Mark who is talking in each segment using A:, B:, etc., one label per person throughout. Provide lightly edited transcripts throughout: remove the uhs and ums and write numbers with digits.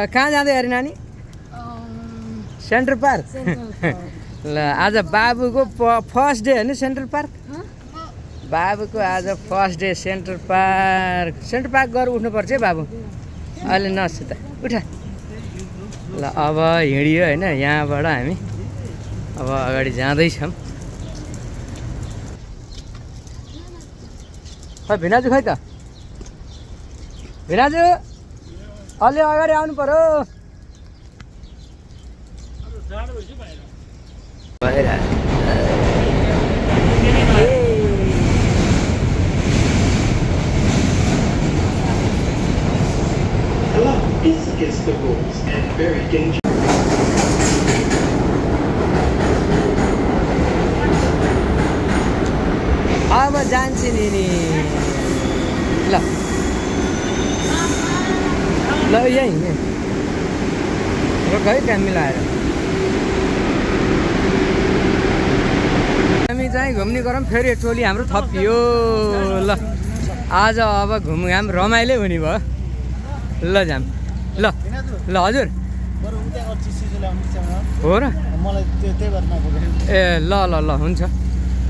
A: कहाँ जाँदै अरे नानी? Central park. ल आज बाबुको फर्स्ट डे होइन सेन्ट्रल पार्क? बाबुको आज first day central park. Central park गएर उठ्नुपर्छ है बाबु, अहिले नसुता उठ। ल अब हिँडियो होइन, यहाँबाट हामी अब अगाडि जाँदैछौँ। खै भिनाजु खै त, भिनाजु अलि अगाडि आउनु पर्यो।
B: Is against the rules and very dangerous.
A: अब जान्छु नि ल ल यहीँ रोक है त्यहाँ मिलाएर। हामी चाहिँ घुम्ने गरौँ, फेरि टोली हाम्रो थपियो। ल आज अब घुमघाम रमाइलो हुने भयो। ल जाम ल ल हजुर हो र ए ल ल ल हुन्छ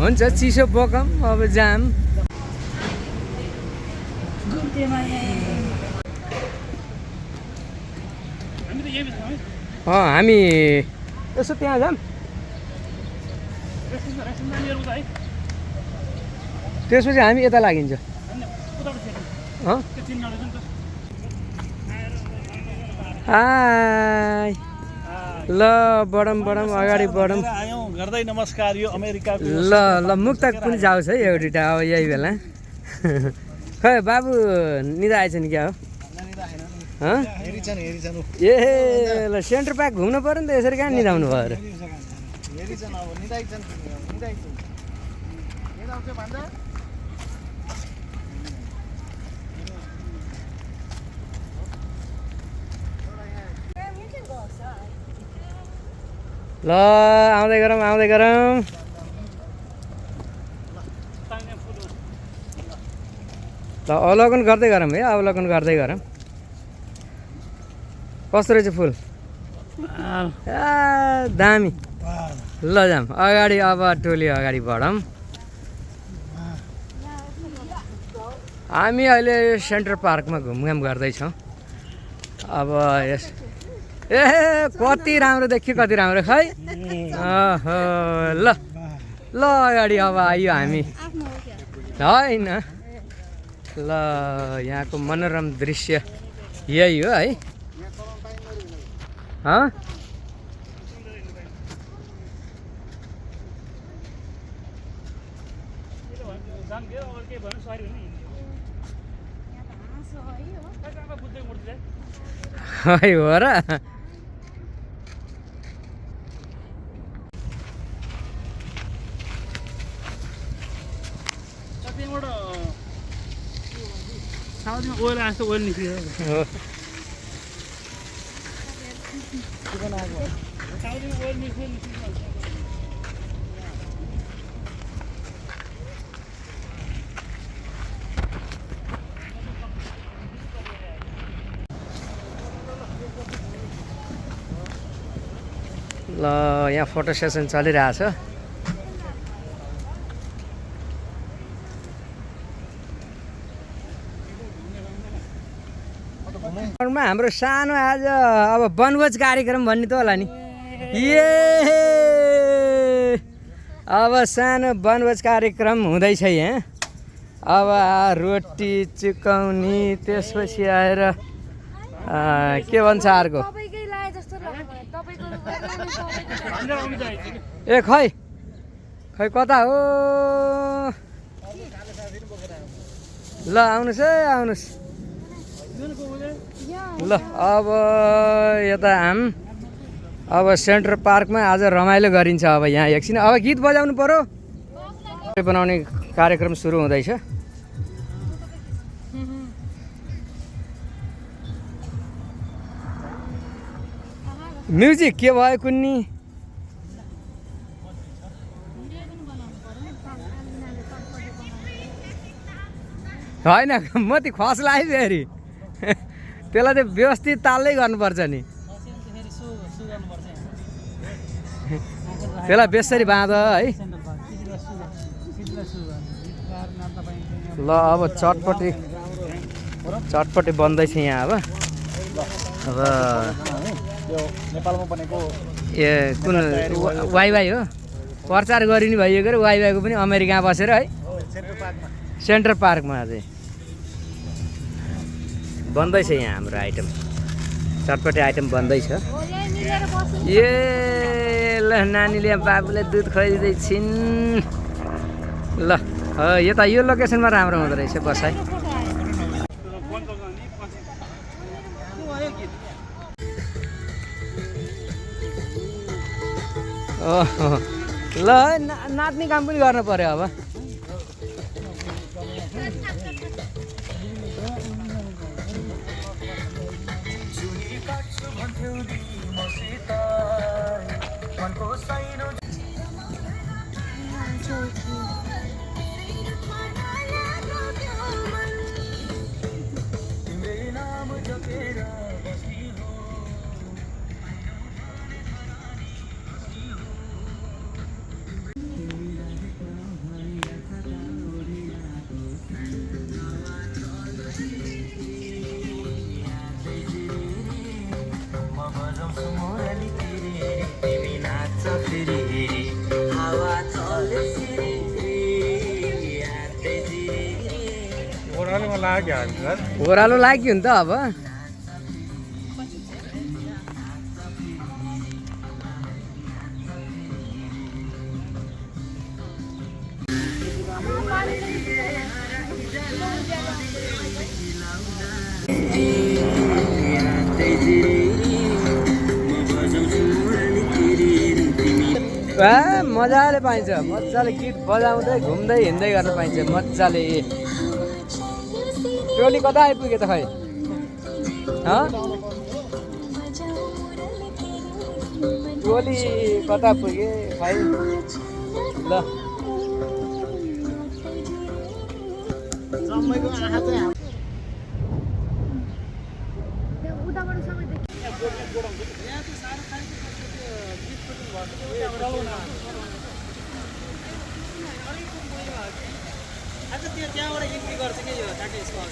A: हुन्छ चिसो बोकम अब जाम। हामी यसो त्यहाँ जाम, त्यसपछि हामी यता लागिन्छ। हाय ल बढौँ बढौँ अगाडि बढौँ
C: गर्दै नमस्कार। यो अमेरिका
A: ल ल मुक्तक पनि जाओस् है एउटा अब यही बेला। खै बाबु निदा आएछ नि क्या हो? ए ल सेन्टर पार्क घुम्नु पऱ्यो नि त, यसरी कहाँ निदाउनु भयो र? ल आउँदै गरौँ आउँदै गरौँ। ल अवलोकन गर्दै गरौँ है, अवलोकन गर्दै गरौँ। कस्तो रहेछ फुल? दामी। ल जाऊँ अगाडि, अब टोली अगाडि बढौँ। हामी अहिले सेन्ट्रल पार्कमा घुमघाम गर्दैछौँ। अब यस ए कति राम्रो देखियो, कति राम्रो खै। ओहो ल ल अगाडि अब आइयो हामी होइन। ल यहाँको मनोरम दृश्य यही हो है। खै हो र
C: ओइल आछ ओइल निस्कियो।
A: ल यहाँ फोटो सेसन चलिरहेछ। हाम्रो सानो आज अब वनभोज कार्यक्रम भन्ने त होला नि। ए अब सानो वनभोज कार्यक्रम हुँदैछ यहाँ। अब रोटी चिकाउने, त्यसपछि आएर के भन्छ अर्को ए खै खै कता हो? ल आउनुहोस् है आउनुहोस्। ल अब यता अब सेन्ट्रल पार्कमा आज रमाइलो गरिन्छ। अब यहाँ एकछिन अब गीत बजाउनु पर्यो, बनाउने कार्यक्रम सुरु हुँदैछ। म्युजिक के भयो कुन्नी? होइन म ती खस लाइ फेरि त्यसलाई चाहिँ व्यवस्थित तालै गर्नुपर्छ नि त्यसलाई बेसरी बाँध है ल अब चटपटी बन्दैछ यहाँ अब
C: नेपालमा बनेको
A: ए कुन वाइवाई हो प्रचार गरिने भइएको र वाइवाईको पनि अमेरिका बसेर है सेन्ट्रल पार्कमा चाहिँ बन्दैछ यहाँ हाम्रो आइटम चटपटी आइटम बन्दैछ ए ल नानीले बाबुलाई दुध खुवाइदिँदै छिन् ल यता यो लोकेसनमा राम्रो हुँदो रहेछ बसाइ ल नाच्ने काम पनि गर्नु पर्यो अब ओह्रालो लाग्यो नि त अब मजाले पाइन्छ मजाले गीत बजाउँदै घुम्दै हिँड्दै गर्न पाइन्छ मजाले टोली कता आइपुग्यो त खै टोली कता पुगे खै ल त्यहाँबाट इन्ट्री गर्छ कि यो काटेसको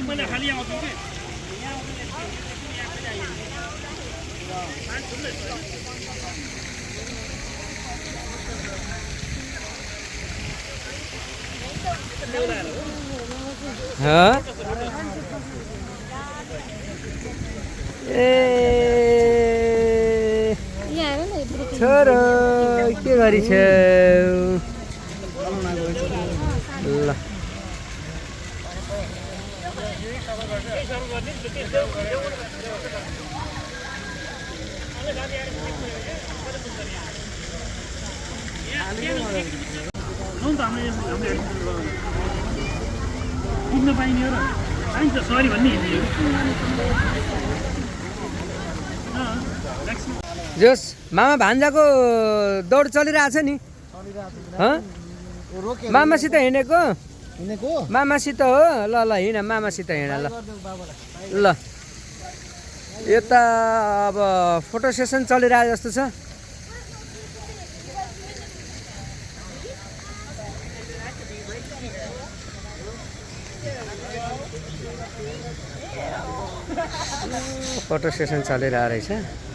A: मैले खाली आउँछु कि छोरो के गरिछ ल
C: पुग्न पाइने हो र पाइन्छ सरी भन्ने
A: जोस् मामा भान्जाको दौड चलिरहेछ नि मामासित हिँडेको मामासित हो ल ल हिँड मामासित हिँड ल ल यता अब फोटो सेसन चलिरहेको जस्तो छ फोटो सेसन चलिरहेको रहेछ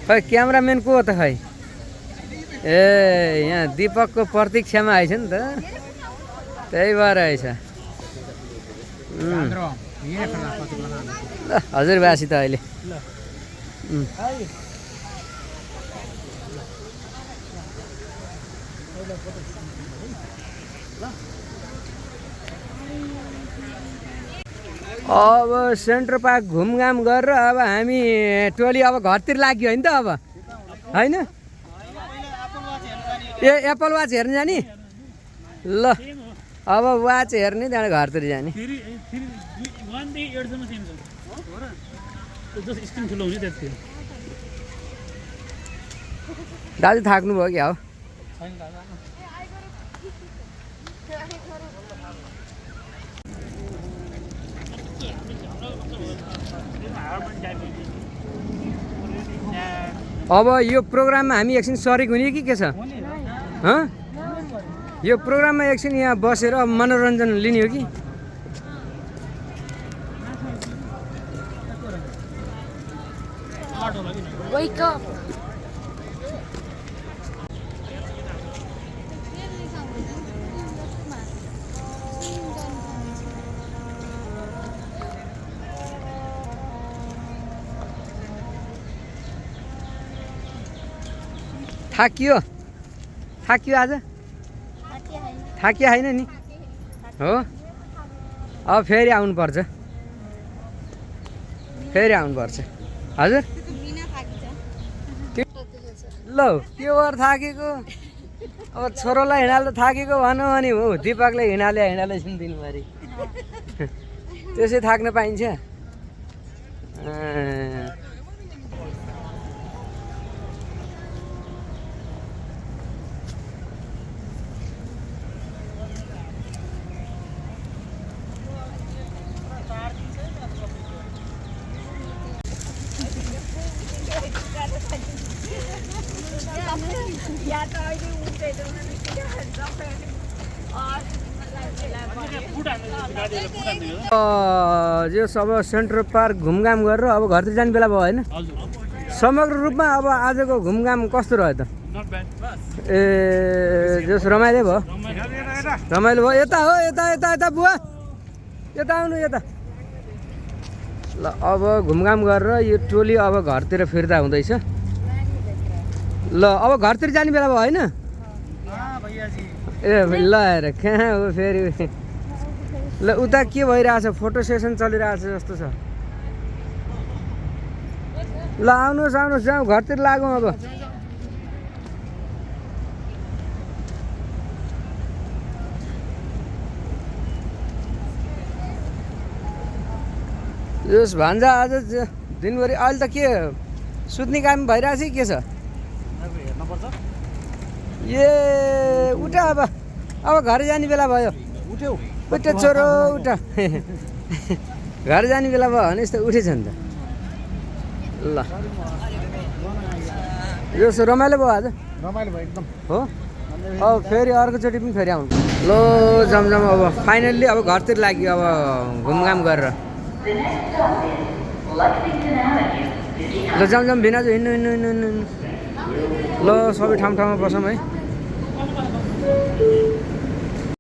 A: खै क्यामराम्यान को हो त खै ए यहाँ दीपकको प्रतीक्षामा आएछ नि त त्यही भएर आएछ ल हजुरबासी त अहिले अब सेन्ट्रल पार्क घुमघाम गरेर अब हामी टोली अब घरतिर लाग्यो होइन त अब होइन ए एप्पल वाच हेर्न जाने ल अब वाच हेर्ने त्यहाँबाट घरतिर जाने दाजु थाक्नुभयो क्या हो अब यो प्रोग्राममा हामी एकछिन सरिक हुने कि के छ हँ यो प्रोग्राममा एकछिन यहाँ बसेर मनोरञ्जन लिने हो कि
D: Wake up.
A: थाकियो आज थाकियो होइन नि हो अब फेरि आउनुपर्छ हजुर ल के भएर थाकेको अब छोरोलाई हिँडाल्दा थाकेको भनौँ भने हो दिपकले हिँडाले छिन् दिनभरि त्यसै थाक्न पाइन्छ जो अब सेन्ट्रल पार्क घुमघाम गरेर अब घरतिर जाने बेला भयो होइन समग्र रूपमा अब आजको घुमघाम कस्तो रह्यो त ए जस रमाइलो भयो यता हो यता बुवा यता आउनु यता ल अब घुमघाम गरेर यो टोली अब घरतिर फिर्ता हुँदैछ ल अब घरतिर जाने बेला भयो होइन ए ल हेर कहाँ हो फेरि ल उता के भइरहेछ फोटो सेसन चलिरहेछ जस्तो छ ल आउनुहोस् जाउँ घरतिर लागौँ अब यस भान्जा आज दिनभरि अहिले त के सुत्ने काम भइरहेछ कि के छ ए उठ अब घर जाने बेला भयो उठ छोरो उठ घर जाने बेला भयो भने यस्तो उठेछ नि त ल यो रमाइलो भयो आज
C: रमाइलो भयो एकदम
A: हो अब फेरि अर्कोचोटि पनि फेरि आउनु लो जमजम अब फाइनल्ली अब घरतिर लाग्यो अब घुमघाम गरेर ल जमजम भिनाजु हिँड्नु ल सबै ठाउँमा बसौँ है